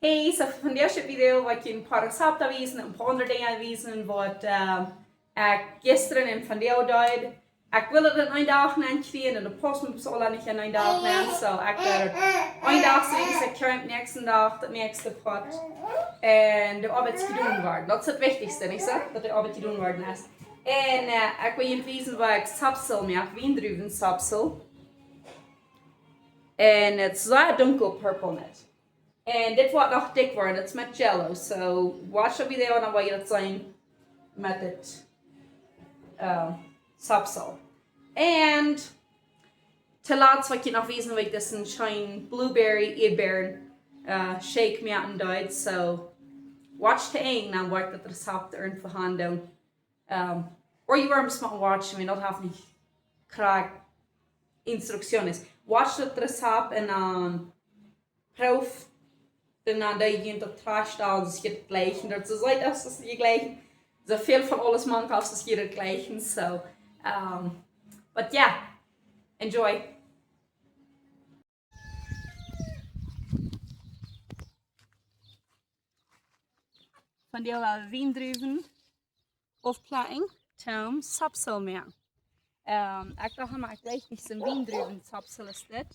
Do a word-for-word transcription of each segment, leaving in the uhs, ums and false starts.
Hey, so von deze Video wull ekj een poa Rezepten wiesen, een poa aundre Dinja wiesen waut, eh, ekj jistren un vondoag deed. Ekj wull daut en een Dach nenn kjrieen un daut paust nu bloos aula nich en een Dach nenn. So ekj deed een Dach, so ekj kjeem dän näakjsten Dach, daut näakjste Poat. Un de Oabeit jedonen worden. Daut es daut Wichtichste, nich soo? Daut de Oabeit jedonen worden es. Un, eh, ekj wull junt wiesen waut ekj Sapsel moak, Wiendruwensapsel. Un daut es soo dunkel purple nich. Un dit woat noch dikj woaren, daut es met Jell-O. So, watch daut Video un dan woa jie daut seenen met dit, eh, Sapsel. Un toolatst wull ekj junt noch wiesen, waut ekj dis een scheen blueberry, Ieedbäaren, eh, shake moaken deed. So, watch to end, dan woa ekj daut Rezept irjentwoo han doonen. Um, or you are just not watching me, daut haft nich krakjt Instruktionen. Watch daut Rezept un dan proow dan aun de Jugend daut trajchtstalen, daut jie daut jlikjen, daut see seenen, daut see daut jlikjen. Soo väl von aules mank aus daut jie daut jlikjen, so, um, but yeah, enjoy. Vondoag woa wie Wiendruwen aufplekjen toom Sapsel moaken. Um, ekj docht emma, ekj jlikj nich soon Wiendruwensapsel aus dit.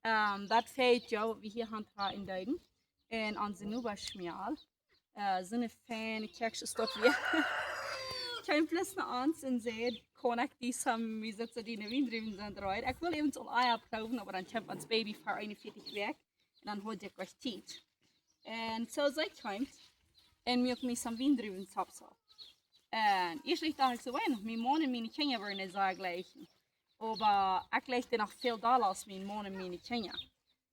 Um, daut fält jo, waut wie hia han en Deeden. Un onse Nobasch Mejal, eh, soone fiene Kjäakjsche es daut wia. Kjeem bloos no ons un säd, kaun ekj die some, wie sent soo, diene Wiendruwen sent reed. Ekj wull äwent aul ea proowen, oba dan kjeem ons Baby ver eenunvieetich Wäakj. Un dan haud ekj uk Tiet. Un soo see kjeem un muak mie soon Wiendruwensapsel. Un ieescht docht ekj soo, well, mien Maun un miene Kjinja woaren dee sea jlikjen. Oba ekj jlikj dee noch väl dolla aus mien Maun un miene Kjinja.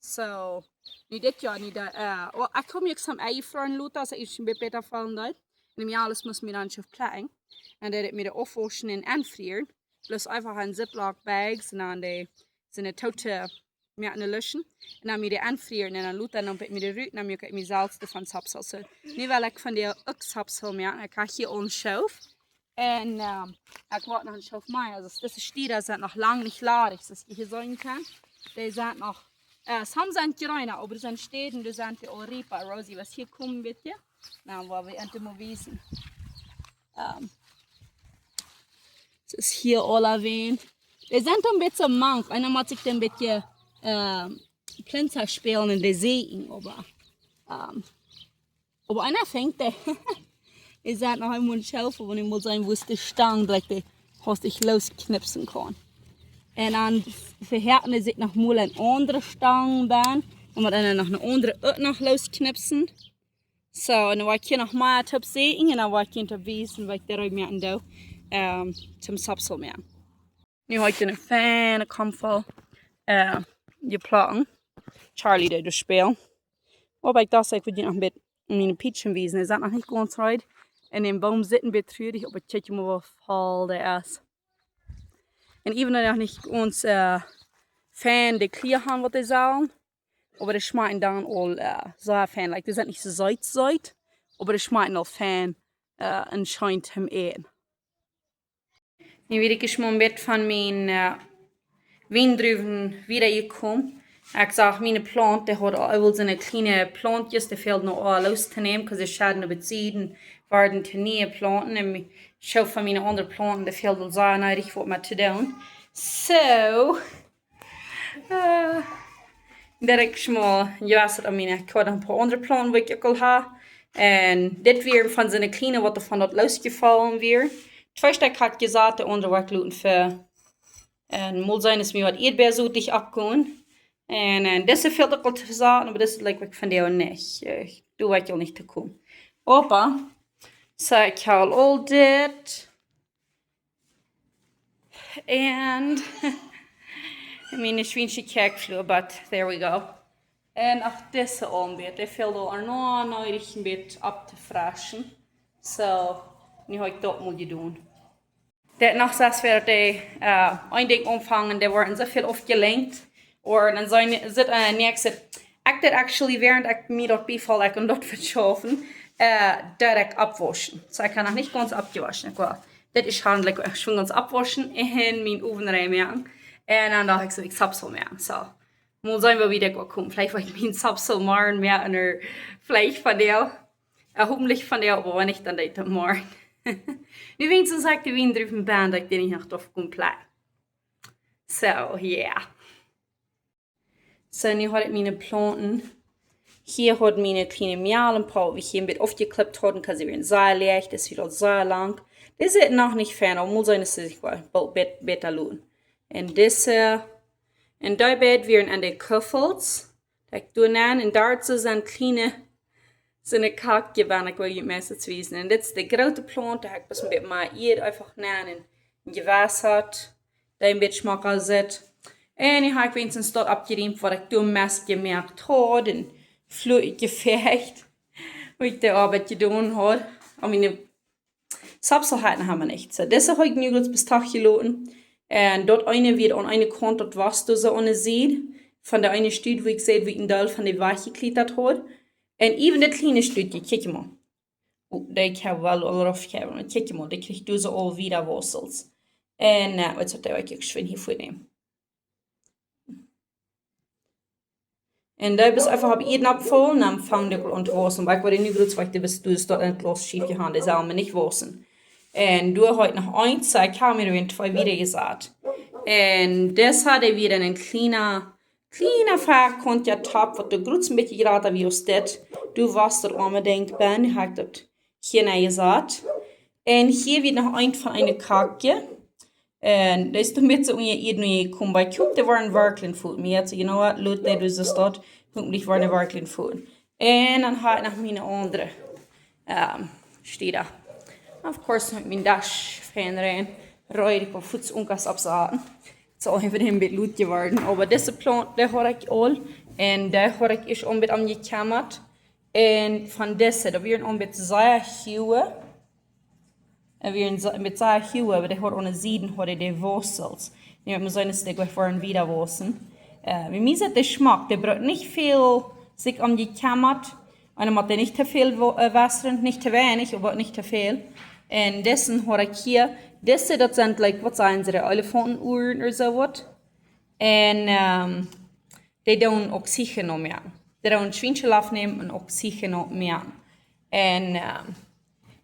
So, nu dit Joa, nu daut, eh, well, ekj haud mie uk soon Ei jefroaren loten, aus ekj een bät bäta feelen deed. Un mie aules must mie dan aufplekjen. Un dan deed ekj mie dee aufwauschen un enfrieren. Bloos eefach en Ziploc bags un dan dee, soone Tooten moaken, luschen. Un dan mie dee enfrieren un dan lota dan neem ekj mie dee rut un dan moak ekj mie selfst doavon Sapsel. So, nu well ekj vondoag uk Sapsel moaken. Ekj hab hia aul een Schoof. Un, ehm, ekj woa noch een Schoof mea. Aulsoo, dise Städa sent noch lang nich ladich, soo aus jie hia seenen kjennen. Dee sent noch, eh, some sent jreen, oba doa sent Städa, doa sent dee aul riepa. Rosie, waut hia kjemt, weet jie? Nu, woa wie an de Movies. Ehm, soo es hia aula wäm. Dee sent een bät mank. Eena mott sikj een bät, ehm, Plinza spälen un dee seenen, oba, ehm, oba eena fangt dee. Dee sent noch eemol een Schoof, wan ekj mol seenen, woo de Stang, like, dee haust ekj losknipsen kaun. Un dan vehäten dee sikj noch mol en aundre Stang dan. Dan mott eena noch een aundre uk noch losknipsen. So, un dan woa ekj hia noch mea toop seenen un dan woa ekj junt wiesen waut ekj doa moaken doo, ehm, toom Sapsel moaken. Nu hab ekj een fienen Komf voll, eh, jeplekjt. Charlie deed doa spälen. Oba ekj docht, ekj wull junt noch een bät miene Peachen wiesen. Dee sent noch nich gaunz reed. Un dän Boom sitt een bät truarich, oba kjikj mol woo voll dee es. Un even though dee noch nich gaunz, eh, fien de Klia han waut dee sellen, oba dee schmakjen dan aul, eh, soo fien. Like, dee sent nich soo seet, seet, oba dee schmakjen aul fien, eh, un scheen toom äten. Nu well ekj mol een bät von miene, eh, Wiendruwen wieda jekomen. Ekj sach miene Plaunt, dee haud aul soone kjliene Plauntjes, dee fäld noch aul loos to nämen, 'cause dee schaden opp de Sieden, worden to niee Plaunten. Un mie-, soo von miene aundre Plaunten, dee fäld aul sea needich waut met to doonen. So, eh, daut ekj mol, jie weeten, aun miene, ekj haud noch een poa aundre Plaunten waut ekj uk aul haud. Un dit wia von soone kjliene waut doavon daut loosjefollen wia. Twee Stekj haud ekj jesat, de aundre wia ekj loten fa. Un mol seenen es mie waut Ieedbäa soo dicht oppkomen. Un, un dise fäld uk aul to saten, oba dise, like, ekj von dee nich. Eh, doa wia ekj aul nich to komen. Oba, so ekj haud aul dit. Un miene Schwiensche kjikjen fluch, but there we go. Un uk dise aunbät, dee fäld aul noch needich een bät opptofreschen. So, nu hab ekj daut mol jedonen. Daut noch sest wia daut dee, eh, een Dinkj aunfangen, dee woaren soo väl aufjelenkt. Ooda dan sent, sitt eena näakjst. Ekj deed actually, wäarent ekj mie daut biefoll, ekj kunn daut veschaufen, eh, deed ekj oppwauschen. So, ekj hab noch nich gaunz oppjewoschen. Ekj wull, dit es schadenlich, ekj schwind gaunz oppwauschen un mien Owen rein moaken. Un dan docht ekj soo, ekj Sapsel moaken. So, Mol seenen, woo wiet ekj woa komen. Veleicht woa ekj mien Sapsel morjen moaken, ooda veleicht vondoag. Äh, hopentlich vondoag, oba wan nich, dan deit daut morjen. Nu, wan ekj soo saj, de Wien drift bie, dan deit daut nich noch doa komen plekjen. So, yeah. So, nu haud ekj miene Plaunten. Hia haud miene kjliene Mejal een poa, waut ekj een bät aufjeklippt haud, wiels see wieren sea leicht, daut wia aul sea lang. Dee sent noch nich fein, oba mol seenen, daut see sikj woll bät, bäta loten. Un dise, un dee beid wieren aun de Kuffels. Daut ekj doa nenn, un doa soo sent kjliene, soone Kakjes, ekj well junt meist wiesen. Un dit es de groote Plaunt, doa hab ekj bloos een bät mea Ieed eefach nenn un jewässat, daut een bät schmocka sitt. Un nu hab ekj weens daut aufjeriemt, waut ekj doa meist jemoakt haud, un fluch jefecht, woo ekj de Oabeit jedonen haud. Oba miene Sapsel haud ekj noch emma nich. So, dise hab ekj nu bloos bie Dach jeloten. Un daut eene wia aun eene Kaunt, daut wia doa soo aun de Sied. Von de eene Stud, woo ekj säd, woo ekj een Deel von de wajchjekjlietat haud. Un even daut kjliene Stukje, kjikj mol. Oh, dee kaun woll aul rauf komen. Kjikj mol, dee kjricht doa soo aul wada Wossels. Un, äh, waut saul ekj uk schwind hia vernämen? Un dee es eefach opp Ieed oppfaulen, dan fangt dee aul aun to wausen. Oba ekj woa nu bloos, waut ekj doa, doa steit een Klauss Schiefje han, dee sellen mie nich wausen. Un doa hab ekj noch eent, so ekj hab mie doa twee wada jesat. Un dit haud ekj wada een kjliena, kjliena Fäakaunt, jo, Topp, waut doa groots een bät jrata wia aus dit. Doa wia daut aundre Dinkj bie, hab ekj daut hia nenn jesat. Un hia wia noch eent von eene Kakje. Un dee es doa met soo unja Ieed nenn jekomen, bie Coop, dee wieren werkjlich foot. Mie haud see, you know what, lot dee doa soo stonen, hopentlich wieren dee werkjlich foot. Un dan hab ekj noch miene aundre, ähm, Städa. Of course, hab ekj mien Desch fein rein, reed, ekj woa fuaz Unkas oppsaten. Daut es aul eefach een bät lot jeworden. Oba dise Plaunt, dee haud ekj aul. Un dee haud ekj ieescht een bät om jekjemmat. Un von dise, daut wia een bät sea huach. Un wia een se-, met sea huach, oba dee haud aun de Sieden haud dee Wossels. Nu, ekj mott seenen, daut dee jlikj woaren wada wausen. Äh, bie mie sent dee schmock, dee brukt nich väl sikj om jekjemmat. Un dan mott dee nich too väl wo-, äh, wautren, nich too weinich, oba nich too väl. Un dise haud ekj hia, dise, daut sent, like, waut sent dee, Elefantenuaren ooda soo waut. Un, ähm, dee doonen Oxygen oppmoaken. Dee doonen Schwienschelaf nämen un Oxygen oppmoaken. Un, ähm,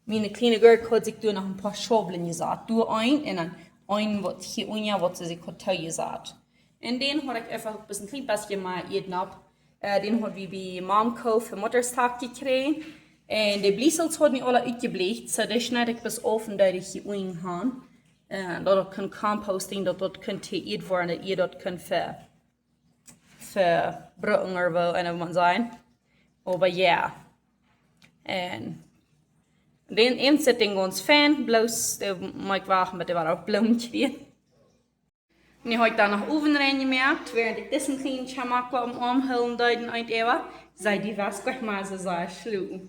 miene kjliene Gurk haud sikj doa noch een poa Schaublen jesat. Doa een un dan een waut hia unja, waut see sikj haud toojesat. Un dan haud ekj eefach een kjlien bät mea Ieed opp. Äh, dän haud wie bie Momco fa Mutterstag jekjräajen. Un de Bliesels hauden aula utjebleecht, so dee schneid ekj bloos auf un deed ekj hia unjen han. Äh, daut daut kunn composting, daut daut kunn to Ieed woaren, daut Ieed daut kunn ver-, verbruken, ooda woo eena mott sajen. Oba jo. Un dän, dän sitt dee gaunz fein, bloos dee mott ekj wachten, bat dee woat uk Bloomen kjrieen. Nu hab ekj doa noch Owen rein jemoakt, wäarent ekj disen kjlienen Chamaco aum Oarm hoolen deed un eent äwa. See, dee wia goot, mau soo sea schlupen.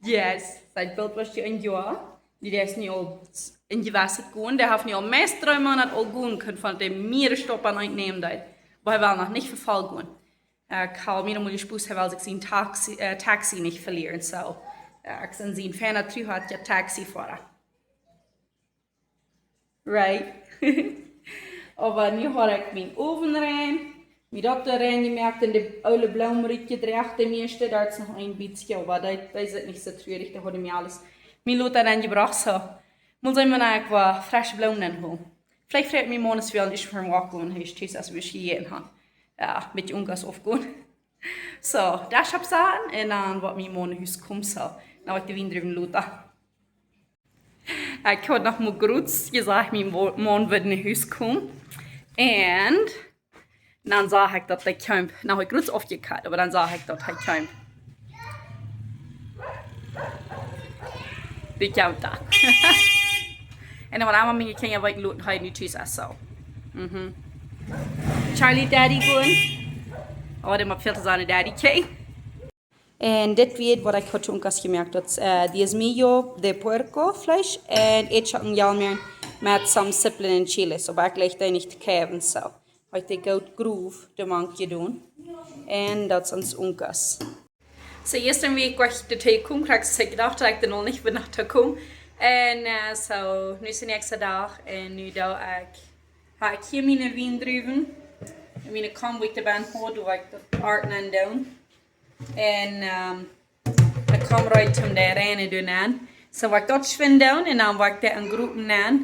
Yes, siet boolt wia dee een Joa. Dee es nu aul en jewesse Kuhn. Dee haft nu aul meist dree Moonat aul gonen kunt von de miere Stopp aun eent nämen deed. Oba hee well noch nich vefaulen gonen. Äh, ekj hab mie noch mol jespost, hee well sikj sien Taxi, äh, Taxi nich velieren, so. Äh, ekj sie sien feina Truha, jo, Taxifoara. Right. Oba nu hab ekj mienen Owen rein, mien Dochta rein jemoakt un de oole Bloomen rutjedroagen, de mieeschte, doa es noch een bät, oba dee, dee sent nich soo truarich, dee hauden mie aules, mie Lotta rein jebrocht, so. Mol seenen, wan ekj waut fresche Bloomen hol. Veleicht freit mie Maun, aus wie aul ieescht fa een walk gonen, hee es tus, aus wie ieescht jejäten han. Jo, met de Unkas aufgonen. So, daut es opp Saten un dan woat mien Maun no Hus komen, so. Dan woa ekj de Wien drinkjen loten. Ekj haud noch mol groz jesajcht, mien Mo-, Maun woat no Hus komen. Un dan sach ekj daut hee kjeem. Nu, ekj haud groz aufjekjikjt, oba dan sach ekj daut hee kjeem. Dee kjemt dan. Un dan, wan emma miene Kjinja weeten loten, hee nu tus es, so. Mhm. Charlie Daddy gonen. Oh, dee mott väl to sennen, Daddy, okay? Un dit wia waut ekj haud to Unkas jemoakt. Daut es, äh, diezmillo de puerco Fleesch un Ätschalken Jalmäaren met some Zippelen un Chiles. Oba ekj leew dee nich to kjäwen, so. Hab ekj dee goot grof doamank jedonen. Un daut es ons Unkas. So, jistren wia ekj doa jekomen, krakjt aus ekj jedocht haud, daut ekj doa noch nich wia no jekomen. Un, äh, so, nu es de näakjste Dach un nu doo ekj, hab ekj hia miene Wiendruwen. Miene Kom, woo ekj de Benn haud, doa wia ekj daut Art nenn doonen. Un, ehm, de Kom reed toom de reine doonen. Soo wia ekj daut schwind doonen un dan wia ekj dee en Gruppen nenn.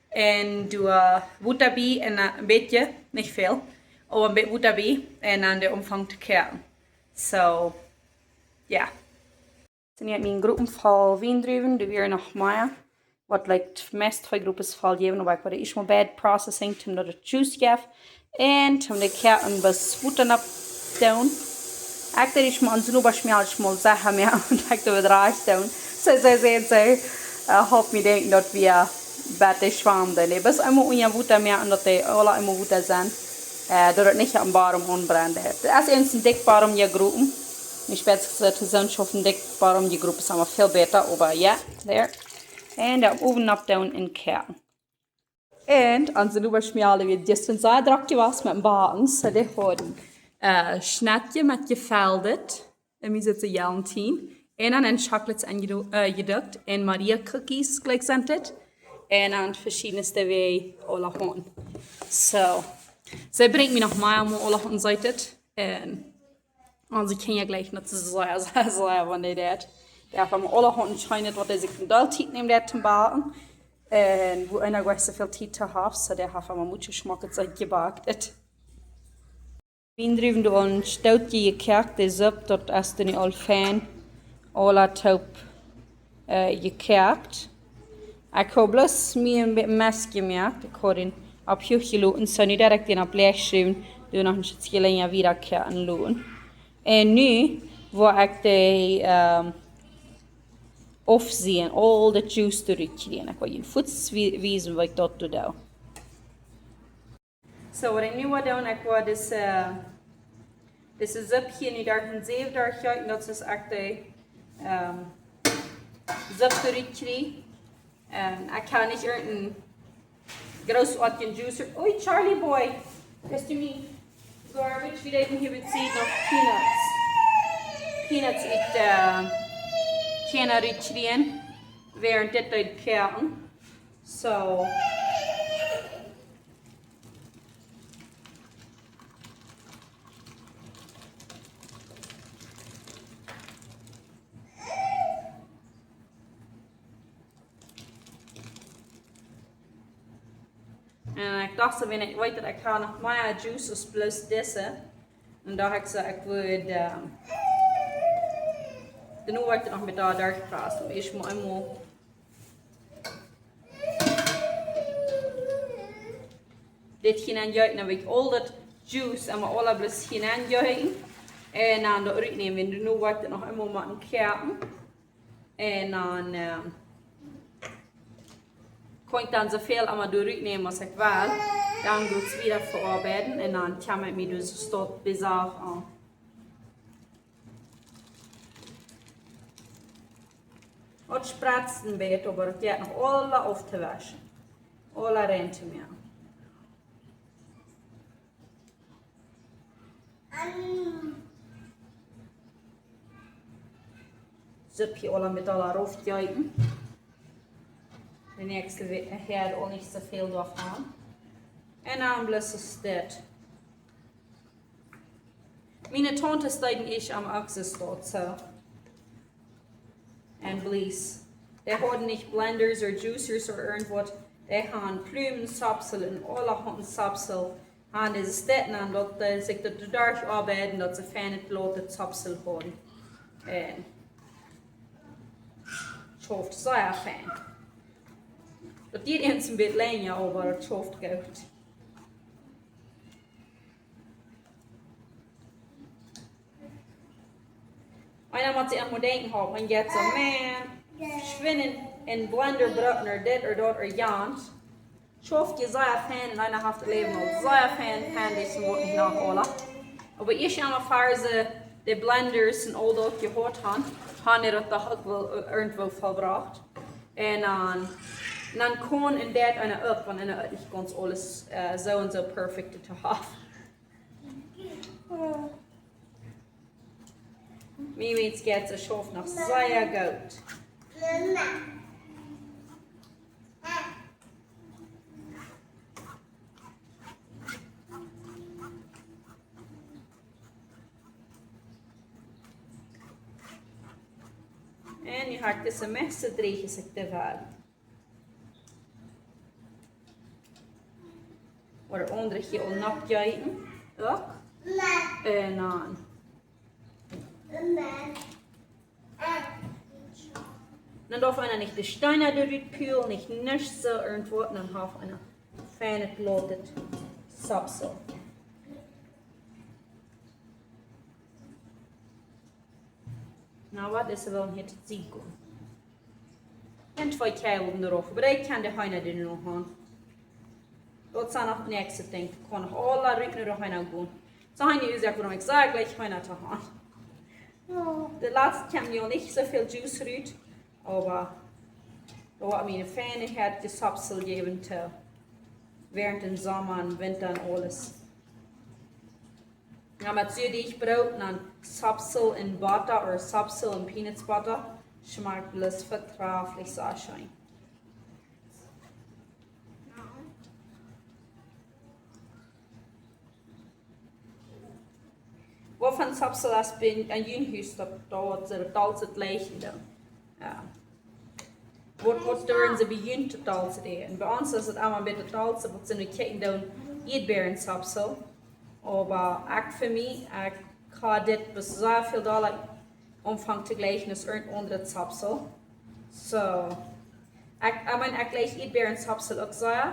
Un doa Wota bie un, eh, een bät, nich väl, oba een bät Wota bie un dan dee aunfangen to koaken. Soo, jo. Soo, nu hab ekj miene Gruppen voll Wiendruwen, doa wieren noch mea. Waut, like, meist twee Gruppen voll jäwen, oba ekj wull ieescht mol bie daut Processing, toom daut daut Juice jeft. Un toom de Koaken bie Wota oppdoonen. Ekj deed ieescht mol aun soone Obaschmäl ieescht mol sachen mea un ekj deed daut rajcht doonen. Soo, soo, soo, soo, eh, halpt mie denkjen daut wie bie dee schwaumen doonen. Dee bie eemol unja Wota moaken un daut dee aula emma Wota sent. Eh, daut daut nich aum Bodem aunbrennt. Daut es ieescht een dikj Bodem jegropen. Nich spetz to sennen, schaufen dikj Bodem jegropen es emma väl bäta, oba jo, dee. Un dan Owen oppdoonen un koaken. Un onse Nobasch Mejal, dee wia jistren sea drock jewast met backen, soo dee haud een, eh, Schnetje met Jefeldet, un wie sitte Jalentien, un dan en Chocolates enjedu-, eh, jedukt, un Maria Cookies jlikj sent et, un dan veschiedne Wäaj aulahaunt. Soo, see brinjt mie noch mea mol aulahaunt Seetet, un onse Kjinja jlikjen daut sea, sea, sea, wan dee daut. Dee haft emma aulahaunt Scheenet, waut dee sikj een Deel Tiet nämen deit toom backen. Un wua eena nich soo väl Tiet too haft, soo dee haft emma mucho schmocket Seet jebackt. Wiendruwen doa een Stootje jekoakt, de Supp, daut es dan nu aul fein aula toop, eh, jekoakt. Ekj haud bloos mie een bät Mest jemoakt. Ekj haud dän opp huach jeloten, soo nu daut ekj dän opp läach schuwen, doo noch een Stootje lenja wieda koaken loten. Un nu woa ekj dee, ehm, aufsieen, aul daut Juice doa rut kjrieen. Ekj woa junt fuaz wie-, wiesen, woo ekj daut doo. Soo, waut ekj nu woa doonen, ekj woa dise, dise Supp hia nu derch een Säw derchjeeten, daut es ieescht de, ehm, Supp doa rut kjrieen. Un ekj hab nich irjent een großartigen Juicer. Oi, Charlie boy, best du mie garbage? Wie deeden hia bie Sied noch Peanuts. Peanuts ut, eh, Kjana rut kjrieen, wäarent dit deed koaken. Soo. Un ekj docht soo, wan ekj weet daut ekj hab noch mea Juice aus bloos dise. Un docht ekj soo, ekj wudd, ehm, dan wudd ekj noch met daut derchprassen. Ieescht mol eemol dit hia enjeeten, dan woa ekj aul daut Juice emma aula bloos hia enjeeten. Un dan daut rutnämen, un dan woa ekj daut noch eemol moaken koaken. Un dan, ehm, kaun ekj dan soo väl emma doa rutnämen aus ekj well. Dan goot wieda veoabeiden un dan kjenn ekj mie dise Stoot besorjen. Daut spretzt een bät, oba daut jeit noch aula auftowaschen. Aula rein to moaken. Supp hia aula met aula rauf jeeten. De näakjste Wäakj hab ekj uk nich soo väl doavon. Un dan bloos es dit. Miene Tauntes deeden ieescht aum Oksenstaut soo. Un blies. Dee hauden nich Blenders ooda Juicers ooda irjentwaut. Dee hauden Plumen, Sapsel un aulahaunt Sapsel. Hauden dise Stätten aun, daut, eh, sikj daut doaderch oabeiden, daut see fein daut Sapsel hauden. Un schauft sea fein. Daut diet ieescht een bät lenja, oba daut schauft goot. Eena mott sikj emol denkjen, ha, wan jie soo, Maun, schwind een Blender brucken ooda dit ooda daut ooda jant. Schauft je sea fein un eena haft daut Läwen aul sea fein, fein, dit woat nich noch aula. Oba ieescht emol ver see de Blenders un aul daut jehaut haben, haben see daut doch uk wel, eh, irjentwoo vollbrocht. Un dan, dan kaun un deit eena uk, wan eena uk nich gaunz aules, eh, soo un soo perfekt to haben. Mie meent jeit see schauft noch sea goot. En nu ha ekj dise meiste dreech es ekj de wad. Ooda aundre hia aul nopjeeten. Uk. En dan. Dan darf eena nich de Steena doa rut pulen, nich nuscht soo irjentwaut, dan haft eena feinet glatet Sapsel. Na, waut es woll hia to seenen? En twee Kjeibel doaropp, oba ekj kaun de Heena doa nu noch han. Daut es noch daut näakjste Dinkj, daut kaun noch aula rut no de Heena gonen. Soo, Heena es uk, wuarom ekj saj jlikj Heena to han. Jo, de latste kjemt nu nich soo väl Juice rut, oba daut woat mie eene feine Häad Sapsel jäwen to, wäarent dän Somma un Winta un aules. Jo, met Suadeajbroot un dan Sapsel en Botta ooda Sapsel en Peanuts Botta. Schmakjt bloos vetraflich, soo scheen. Waut fa Sapsel es bie, en jun Hus daut, daut see daut aulsoo jlikj doonen? Jo. Waut, waut doonen see bie junt daut aulsoo doonen? Bie ons es daut aulemol een bät daut aulsoo, waut see nu kjikjen doonen, Ieedbäarensapsel. Oba ekj fa mie, ekj ha dit bie soo väl dolla aunjefongen to jlikjen aus irjent aundret Sapsel. Soo, ekj, ekj meen, ekj jlikj Ieedbäarensapsel uk sea.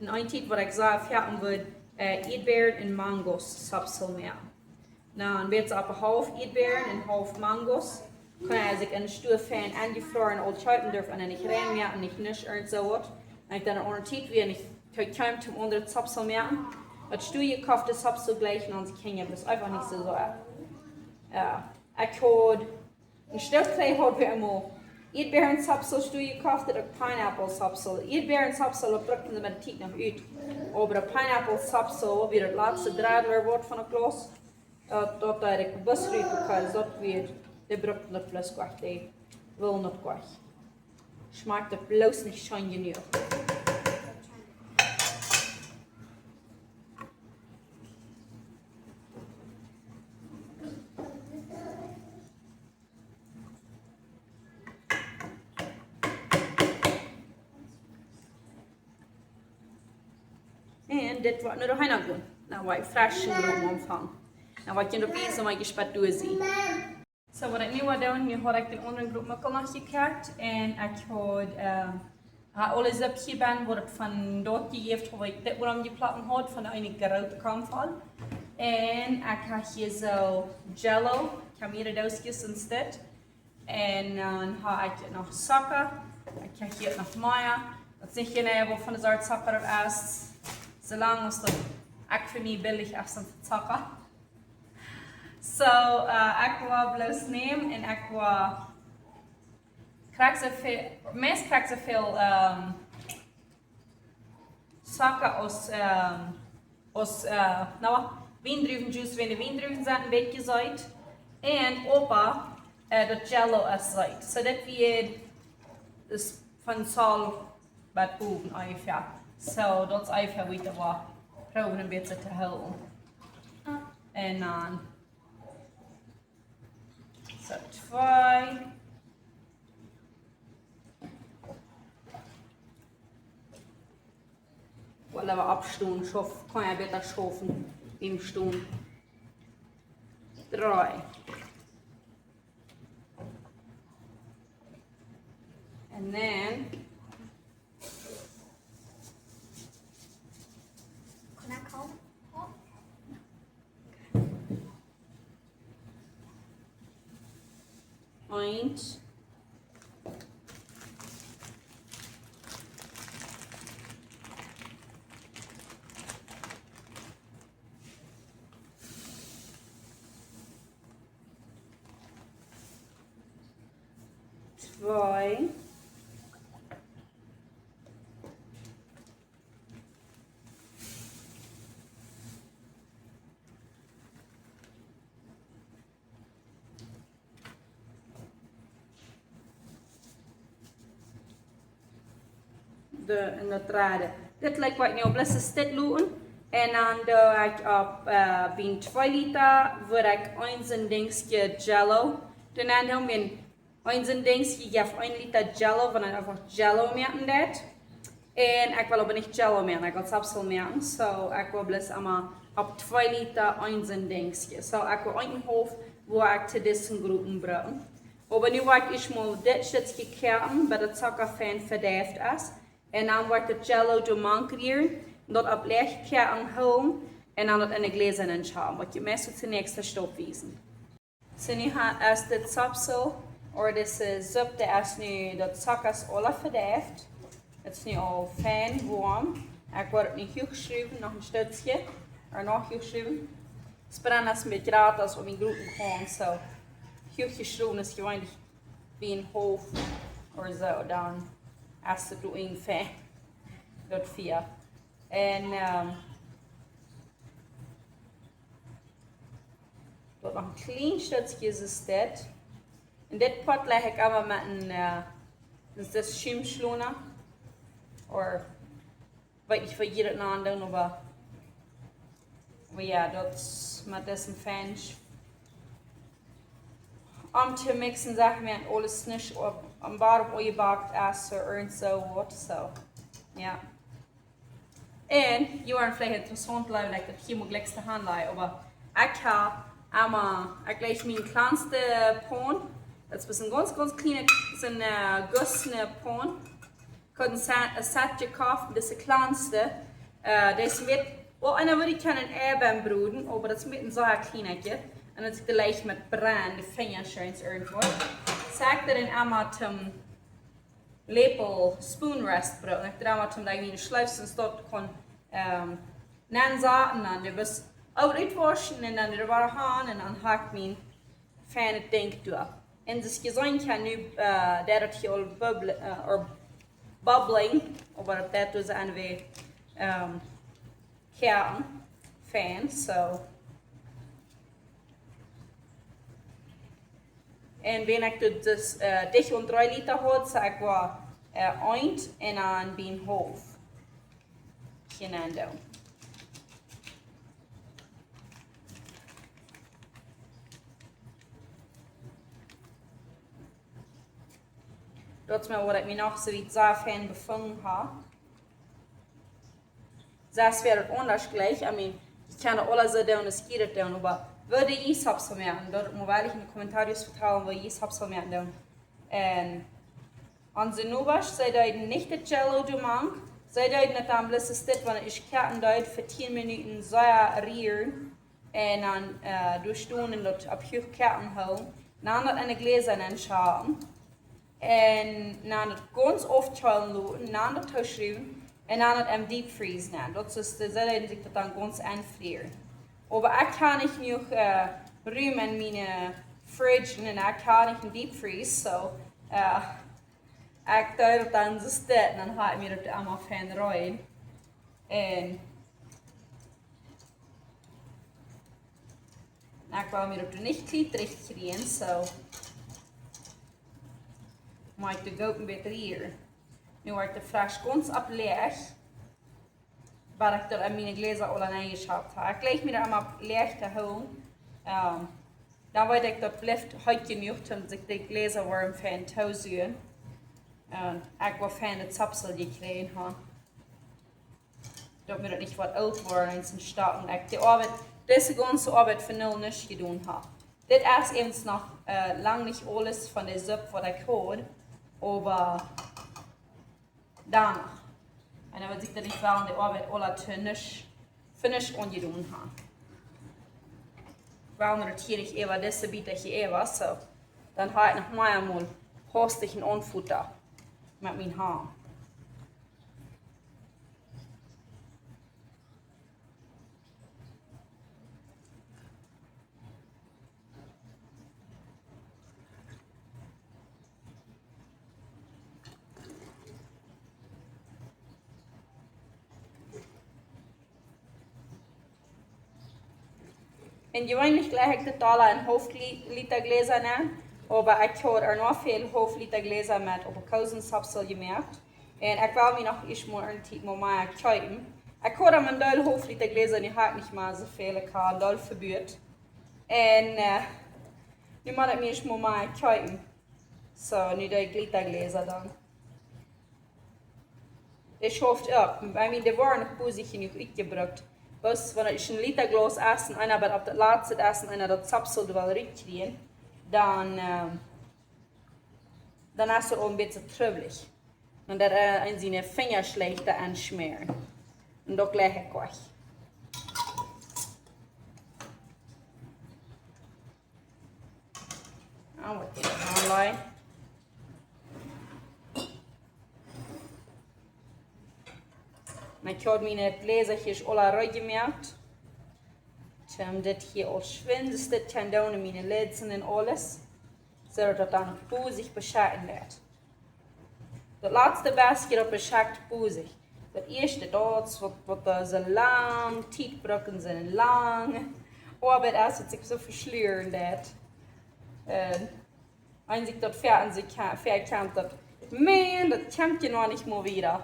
En eene Tiet waut ekj sea foaken wudd, eh, Ieedbäaren en Mangos Sapsel moaken. Na, dan woat see opp haulf Ieedbäaren en haulf Mangos. Kaun eena sikj en de Stua fein enjefroaren aul kjeepen, darf eena nich reinmoaken, nich nuscht irjent soo waut. En ekj dan eene aundre Tiet, wan ekj kjeem toom aundret Sapsel moaken, daut stua jekofte Sapsel jlikjen onse Kjinja, daut es eefach nich soo sea. Jo, ekj haud een Stoot twee haud wie emol Ieedbäarensapsel stua jekoft, daut uk Pineapple Sapsel. Ieedbäarensapsel, daut brukten see met de Tiet noch ut. Oba daut Pineapple Sapsel, wia daut latste Drettel waut von daut Glaus, daut, daut deed ekj bloos rut, because daut wia, dee brukten daut bloos goanich, dee wullen daut goanich. Schmakjt daut bloos nich scheen jenuach. En dit woat nu de Heena gonen. Nu woa ekj fresch en Groot aunfangen. Nu woa ekj junt opp wiesen, woo ekj jespet doa sie. Soo, waut ekj nu woa doonen, nu haud ekj dän aundren Groot Mukkel noch jekoakt. En ekj haud, eh, ha aules oppjebroaken, waut ekj von daut jejäft haud, waut ekj dit woarom jeplakt haud, von de eene groote Kom voll. En ekj ha hia soo Jell-O, ekj ha mea Dooskjes en Stekj. En dan ha ekj noch Zocka. Ekj ha hia noch mea. Daut es nich jeneiw waut fa eene Sort Zocka daut es. Soo lang aus daut ekj fa mie billich es, dan Zocka. Soo, eh, ekj woa bloos nämen en ekj woa krakjt soo väl, meist krakjt soo väl, ehm, Zocka aus, ehm, aus, eh, na, Wiendruwenjuice, wan de Wiendruwen sent een bät seet. En oba, eh, daut Jell-O es seet. Soo daut wie, daut es von Zoll bat bowen onjefäa. Soo, daut es onjefäa, woo ekj daut woa proowen een bät to hoolen. En dan, soo, twee. Woa wie oppstonen, schauf, kaun eena bäta schaufen, em Stonen. Dree. En dan. Can I call? Eent. Twee. De, en daut dredde. Dit lat ekj nu opp bloos dit loten. En dan doo ekj opp, eh, bie twee Lita, woa ekj een Dingskje Jell-O. Dan dan doo ekj Een soon Dinkj, jie jeef een Lita Jello, wan eena eefach Jello moaken deit. Un ekj well oba nich Jello moaken, ekj well Sapsel moaken. So, ekj well bloos emma opp twee Lita een soon Dinkj. So, ekj well een un haulf, woa ekj to dise Gruppen brucken. Oba nu woa ekj ieescht mol dit Stekj koaken, bat daut Zocka fein vedeift es. Un dan woa ekj daut Jello doamank rieren, daut opp läach koaken hoolen un dan daut enne Gläsa nenschaupen. Woa ekj junt meist toom näakjsten Stap wiesen. So, nu ha-, es dit Sapsel, ooda dise Supp, dee es nu, daut Zocka es aula vedeift. Daut es nu aul fein woam. Ekj woa daut nu huach schruwen, noch een Stekj. Ooda noch huach schruwen. Daut Brennen es een bät jrata aus opp miene Gruppen komen, so. Huach schruwen es jeweenlich bie een haulf ooda so, dan es daut doa eenfach daut Fia. Un, ehm, daut noch een kjlien Stekj es dit. Un dit Pott leeg ekj emma met een, eh, daut es Schiemschlona. Ooda weet nich waut jie daut nanen doonen, oba, oba jo, daut es met dise Fench. Om to mixen, saj wie, aules nich opp, opp Boden oppjebackt es, so irjent soo waut, so. Jo. Un, jie woaren veleicht interessaunt jleewen, daut ekj daut hia mol jlikjs to Haunt laj, oba ekj ha emma, ekj leeg miene kjlanste Paun, daut es bloos een gaunz, gaunz kjliene, soon, eh, gussne Paun. Ekj haud een Set, een Set jekoft, dise kjlanste. Eh, dee es met, well, eena wudd kjennen Ei bie broden, oba daut es met een sea kjlien Eckje. Un daut es jlikj met Brand, de Finja schient irjentwoo. Saj ekj daut dan emma toom Läpel, spoon rest broden. Ekj doo emma toom daut ekj mie de Schleefsens daut kaun, ehm, nensaten, dan dee waut utwauschen un dan wada han un dan ha ekj mien feinet Dinkj doa. Un soo aus jie seenen kjennen nu, eh, daut hia aul bubble, eh, or bubbling, oba daut deit doa sennen wea, ehm, koaken, fein, so. Un wan ekj dit, dus, eh, dicht aun dree Lita haud, saj ekj woa, eh, eent un dan bie een haulf. Genau. Daut es mau waut ekj mie noch soo wiet sea fein befungen ha. Sest wia daut aundasch jlikj, I mean, jie kjennen aules soo doonen aus jie daut doonen, oba woo dee Iess opp soo moaken, daut mott jie en de Kommentaren vetalen, woo Iess opp soo moaken doonen. Un onse Nobasch, see deeden nich daut Jello doamank. See deeden daut dan bloos aus dit, wan ekj koaken deed, fa tieen Minuten sea rieren. Un dan, eh, doa stonen un daut opp huach koaken hoolen. Dan daut enne Gläsa nenschaupen. Un dan daut gaunz aufkjeelen loten, dan daut tooschruwen. Un dan daut em deep freeze nenn. Daut es de, see deeden sikj daut dan gaunz enfrieren. Oba ekj ha nich jenuach, eh, Rum en miene fridge un ekj ha nich een deep freeze, so, eh, ekj deed daut dan soo dit, un dan ha ekj mie daut emma fein rein. Un ekj well mie daut nich kjlietrich kjrieen, so mott ekj de Goot een bät rieren. Nu woa ekj de Fleesch gaunz opp läach. Waut ekj doa en miene Gläsa aul aun enjeschaft ha. Ekj leeg mie doa emma läach to hoolen. Ehm, dan weet ekj, daut blift heet jenuach, om sikj de Gläsa woam fein to suen. Un ekj woa fein daut Sapsel jekjräajen ha. Daut mie daut nich waut oolt woat, eent en Stocken. Ekj de Oabeit, dise gaunze Oabeit fa nul nich jedonen ha. Dit es eemol noch, eh, lang nich aules von de Supp waut ekj haud. Oba dan noch. Un dan wudd ekj daut nich wellen, de Oabeit aula to nuscht, fa nuscht aunjedonen ha. Well mie daut hia nich äwa, dise Bieta hia äwa, so. Dan ha ekj noch mol eemol haustich een Aunfota met miene Haunt. Un jeweenlich leeg ekj daut aula en haulf Li-, Lita Gläsa nenn, oba ekj haud ea noch väl haulf Lita Gläsa met Aprikoosensapsel jemoakt. Un ekj well mie noch ieescht mol een Tiet mol mea kjeepen. Ekj haud aul een Deel haulf Lita Gläsa, nu ha ekj nich mea soo väl, ekj ha een Deel vebuat. Un, eh, nu mott ekj mie ieescht mol mea kjeepen. So, nu dee Glittergläser dan. Dee schauft uk. I mean, dee woaren noch bosich jenuach utjebrukt. Bloos wan ekj een Literglas es un eena bie opp daut latste es un eena daut Sapsel well rutkjrieen, dan, ehm, dan es et aul een bät trubblich. Un daut, eh, eena siene Finja schlajcht aunschmäaren. Un daut lie ekj uk. Dan woat dit aunleien. Un ekj haud miene Gläsertjes aula reed jemoakt. Toom dit hia aul schwind, dit kaun doonen, miene Lids un aules. Soo daut daut dan bosich beschekjen woat. Daut latste bestje, daut beschekjt bosich. Daut ieeschte, daut waut, waut doa soo lang Tiet brukt un soo lang Oabeit es, daut sikj soo veschluren deit. Un eena sikj daut ver-, eena sikj ka-, verkjant daut, man, daut kjemt je noch nich mol wada.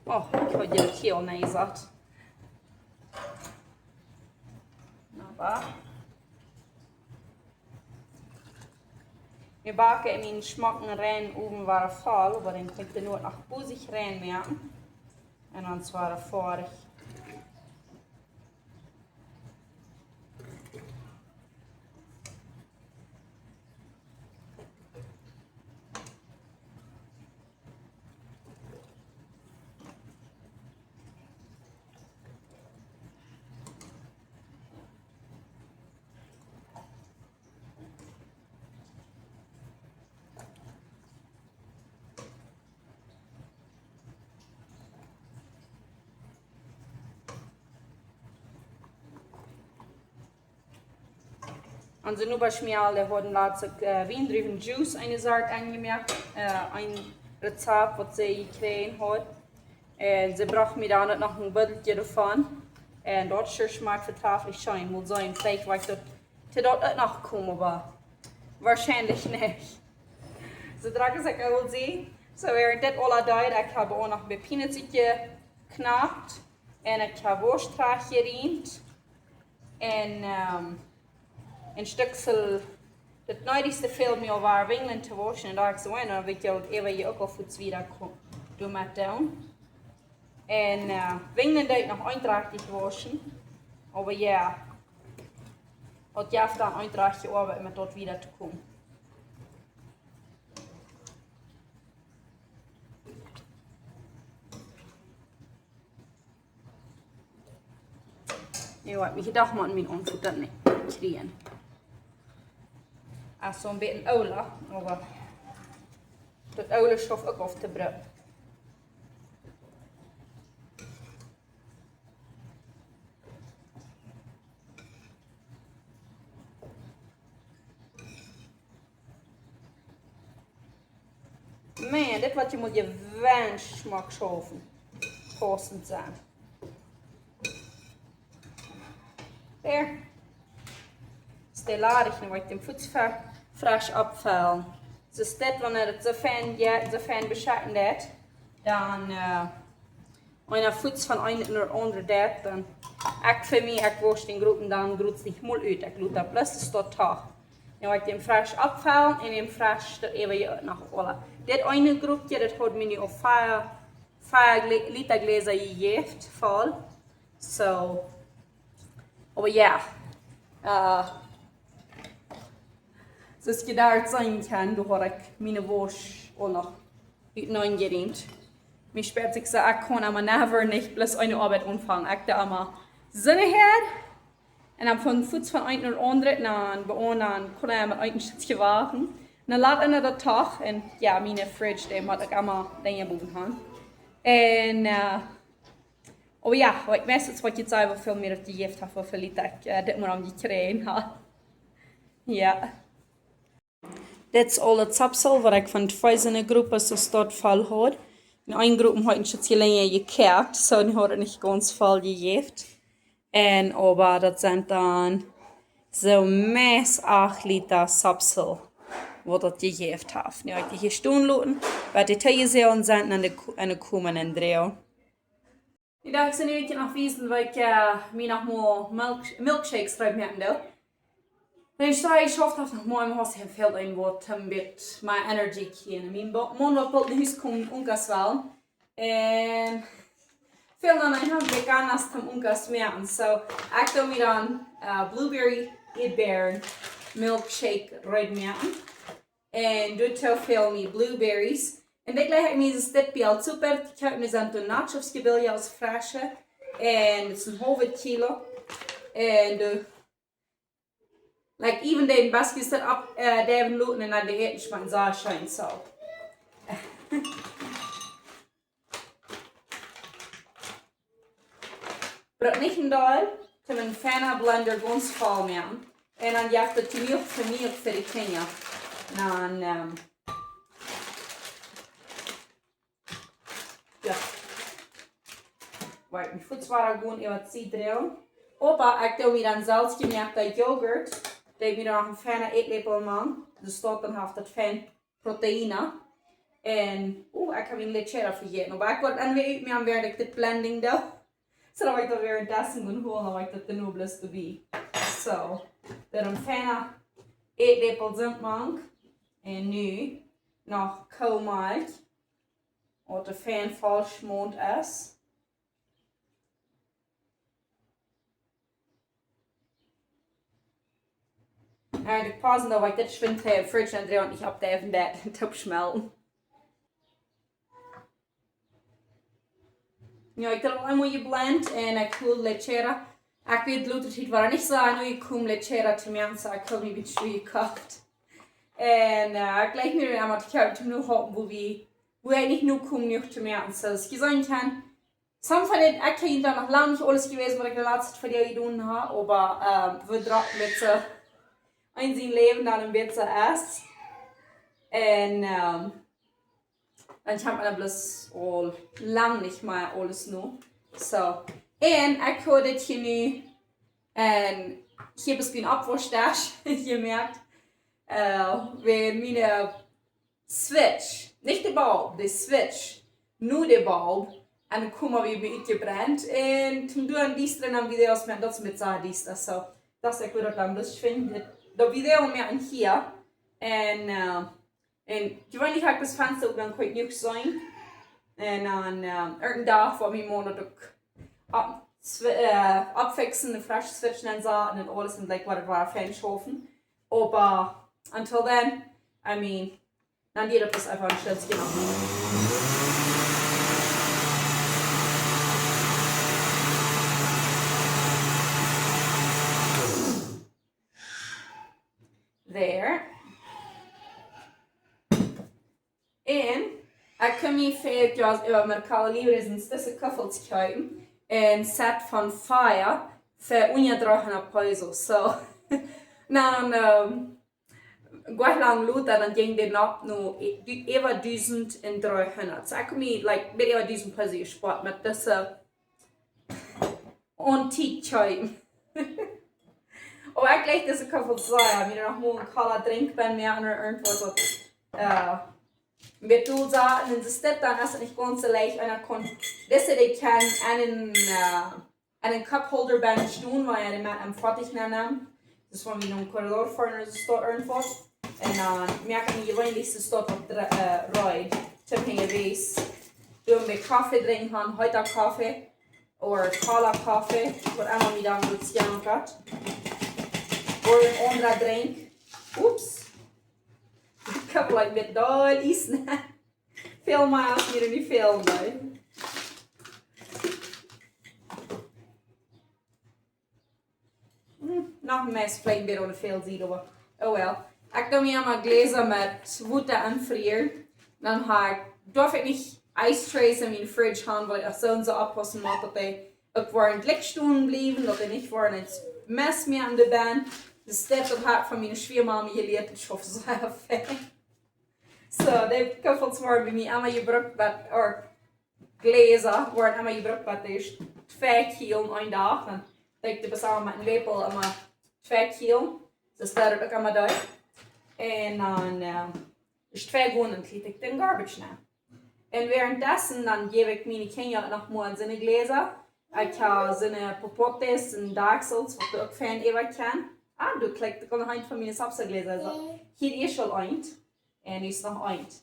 Oh, ekj haud je daut hia aul neijesat. Oba wie backen en mienen schmocken reinen Owen wada voll, oba dan kaun ekj dee nu noch bosich rein moaken. Un dan es wada foadich. Onse Nobasch Mejal, dee haud latst uk, äh, Wiendruwenjuice, eene Sort aunjemoakt, äh, een Rezept waut see jekjräajen haud. Un see brocht mie dan uk noch een Butteltje doavon. Un daut schmakjt vetraflich scheen. Mol seenen, veleicht woa ekj daut, to daut uk noch komen, oba woarschienlich nich. Soo drock aus ekj aul sie. Soo, wäarent dit aula deit, ekj hab uk noch een bät Peanuts jeknapt. Un ekj hab Worscht trajcht jeriemt. Un, ähm, een Stekjsel, daut needichste fäld mie aul wada Winjlen to wauschen. Un docht ekj soo, na, dan woa ekj daut äwa je uk aul fuaz wieda ko-, doamet doonen. Un, äh, Winjlen deed ekj noch eentrajchtich wauschen. Oba jo, daut jeft dan eentrajchtich Oabeit met daut wieda to komen. Jo, ekj hab mie jedocht, mau mien Aunfuat daut nich kjrieen. Aulsoo een bät oola, oba daut oola schauft uk auf to brucken. Man, dit woat je mol jeweenlich schmock schaufen. Paussent sennen. Doa. Es dee ladich, dan woa ekj dän fuaz fe-, fresch oppfellen. Soo es dit, wan et soo fein, jo, soo fein beschekjen deit, dan, äh, wan et fuaz von een no aundre deit, dan, ekj fa mie, ekj wausch dän Gropen dan groz nich mol ut. Ekj lot daut bloos daut doa. Dan woa ekj dän fresch oppfellen un dän fresch daut äwa je noch oola. Dit eene Grupje, daut haud mie nu aul vea, vea Gle-, Lita Gläsa jejäft, voll. Soo. Oba jo. Äh, soo aus jie doa seenen kjennen, doa haud ekj miene Wausch aul noch utenaunda jeriemt. Mie spieet sikj soo, ekj kaun emma never nich bloos eene Oabeit aunfangen. Ekj doo emma soo hia. Un dan von fuaz von een no aundre, dan bie ons, dan kaun eena met een Stekj wachten. Un dan lat eena daut doch, un jo, miene Fridge, dee mott ekj emma Dinja bowen haben. Un, äh, oba jo, ekj weet nich, waut jie sajen, woo väl mie daut jejäft haft, woo väl Lita ekj, äh, dit mol aul jekjräajen hab. Jo. Dit es aul daut Sapsel, waut ekj von twee soone Gruppen soo stolt voll haud. En eene Grupp haud ekj nich soo lang jekoakt, soo dee haud nich gaunz voll jejäft. Un oba daut sent dan soo meist acht Lita Sapsel, waut daut jejäft haft. Nu hab ekj dee hia stonen loten, waut dee Tee jeseenen sent en de, Ku- en de Kumen en Dreo. Ekj docht, ekj saul nu noch wiesen, waut ekj, äh, mie noch mol Milk, Milkshakes reed moaken doo. Wan ekj soo, ekj schauf daut noch mol, mie haft hia väl een waut een bät mea Energie kjrieen. Mien Bo- Maun woat boolt no Hus komen, Unkas wellen. Un väl noch nich, hab ekj gaunz nuscht om Unkas moaken. Soo, ekj doo mie dan, äh, Blueberry, Ieedbeeren, Milkshake reed moaken. Un doatoo fäl mie Blueberries. Un dit leicht mie es dit bie Aldi super. Ekj hab mie sent de Nachos jebilja aus fresche. Un dit es een haulwet Kilo. Un de, like, even dän Basket set up, äh, däwen loten un dan de Äten schmakjt soo scheen soo. Brukt nich een Deel, kaun een feina Blender gaunz voll moaken. Un dan jeft et jenuach fa mie uk fa de Kjinja. Dan, ähm, jo. Woa ekj mie fuaz wada gonen äwa de Sied dräjen. Oba ekj doo mie dan selfst jemoakta Joghurt. Doo mie dan noch een feina Ätläpel mank. Soo daut dan haft et fein Proteine. Un, uh, ekj hab een lechera vejäten. Oba ekj woa daut dan wada utmoaken, wäarent ekj dit Blending doo. Soo dan woa ekj daut wada en Tassen gonen holen, dan woa ekj daut dan nu bloos doabie. Soo, dan een feina Ätläpel Sied mank. Un nu noch Koomelkj. Waut de fein voll schmoont es. Un ekj pausen, dan woa ekj dit schwind en de Fridge nenn dräjen, nich oppdeiwen daut en toop schmelten. Jo, ekj hab aul eemol jeblend un ekj hol lechera. Ekj weet, lota Tiet wia nich soo aun, nu ekj kom lechera to moaken, soo ekj hab mie een bät jekoft. Un, äh, ekj leicht mie emma to kjäwen, toom nu hopen, woo wie, woo ekj nich nu kom, nu to moaken. Soo, aus jie seenen kjennen, Some von it, ekj hab dan noch lang nich aules jewast, waut ekj de latste Video jedonen hab, oba, ähm, wie droagen met soo en sien Läwen dan een bät es. Un, ähm, dan kjemt eena bloos aul lang nich mea aules no. Soo. Un ekj hab dit hia nu, un hia hab ekj een Oppwauschdasch jemoakt. Äh, wua miene Switch, nich de Bulb, de Switch, nu de Bulb, un dan kjeem hee bie mie utjebrent, un toom doonen diestren dan Videos met, daut es met sea diesta, soo, daut ekj wudd daut dan bloos finjen, daut Video moaken hia, un, äh, un jeweenlich hab ekj daut Fensta op, dan kaun ekj nuscht seenen, un dan, äh, irjent een Dach woa mien Maun daut uk opp-, swi-, äh, oppfixen, de fresche Switch nenn saten un aules, un like, woat et wada fein schaufen. Oba, until then, I mean, dan deit daut eefach een Stekj noch. There. Un ekj kaun mie fa, jo, äwa Mercado Libre sent dise Kuffels kjeepen. Een Set von fief fa unja dreehundat Pesos. Soo, dan, ähm, goa lang lota, dan jinkj dee nopp no, äh, äwa dusent un dreehundat. Soo, ekj kaun mie, like, bät äwa dusent Pesos jespoat met dise Auntie Chai. Oh, ekj leew dise Kuffels sea. Wan ekj noch mol een Cola drinkj bie mie ooda irjentwaut, äh, met Dulsa, un dan es dit, dan es et nich gaunz soo leicht. Un dan kaun dise, dee kaun aun een, äh, aun een cup holder bie stonen, wan jie dee met een Foatich nämen. Daut es wan wie no een Corridor foaren, es daut irjentwaut. Un dan moak ekj mie jeweenlich daut opp de, äh, reed. Toom hia wes. Doo mie Koffe drinkjen, han heeta Koffe. Or Cola Koffe, waut emma mie dan goot schmakjt. Or een aundra Drinkj. Oops. Ekj hab like met doll Ies, nä? Väl mea aus mie nu fält, nä? Hm, noch een bät, veleicht een bät aun de väl Sied, oba oh well. Ekj doo mie emma Jläsa met Wota aunfrieren. Dan ha ekj, darf ekj nich Ice Trays en miene Fridge han, wiels ekj soo un soo oppaussen mott, daut dee uk woaren jlikj stonen bliewen, daut dee nich woaren een Mess mea aun de Bän. Dus daut haud ekj von miene Schwiamame jelieet, ekj hop, see haft fein. So, dee Kuffels woaren bie mie emma jebrukt, waut, or Gläsa woaren emma jebrukt, waut es twee Kilo een Dach. Dan denkj ekj, daut es emma met een Läpel emma twee Kilo. Dus daut es uk emma doa. Un dan, äh, es twee Gonen, dan kjrie ekj dän Garbage nenn. Un währenddessen, dan jäw ekj miene Kjinja noch mol soone Gläsa. Ekj hab soone Popotes un Daksels, waut doa uk fein äwa kjennen. Ah, doa kjikj, doa kjemt noch eent von miene Sapsagläsa. So, hia es aul eent. Un hia es noch eent.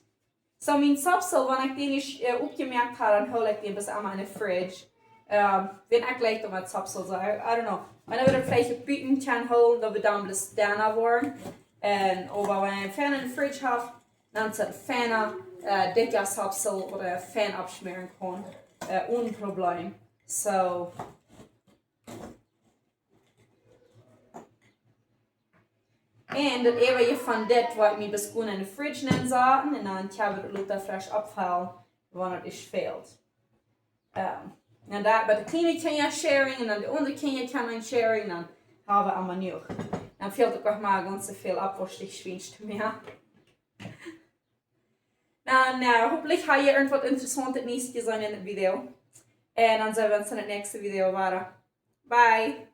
So, mien Sapsel, wan ekj dän nich, äh, oppjemoakt hab, dan hool ekj dän bat emma enne Fridge. Ähm, wan ekj leicht om met Sapsel, so, I, I don't know. Wan wie daut veleicht buten kjennen hoolen, daut wie dan bloos denna woaren. Un, oba wan ekj fein enne Fridge hab, dan es daut feina, äh, dikja Sapsel ooda fein aufschmäaren kaun, äh, one Problem. So. Un daut äwaje von dit woa ekj mie bloos enne Fridge nensaten un dan kjenn wie daut lota fresch oppfellen, wan et es fält. Ähm, un daut met de kjliene Kjinja sharing un dan de aundre Kjinja kjennen sharing, dan hab wie emma jenuach. Dan fält uk noch mau gaunz väl Oppwausch, dee Schwiensch to moaken. Dan, äh, hopefully hab jie irjentwaut Interessauntet Niees jeseenen en dit Video. Un dan seenen wie ons en daut näakjste Video wada. Bye!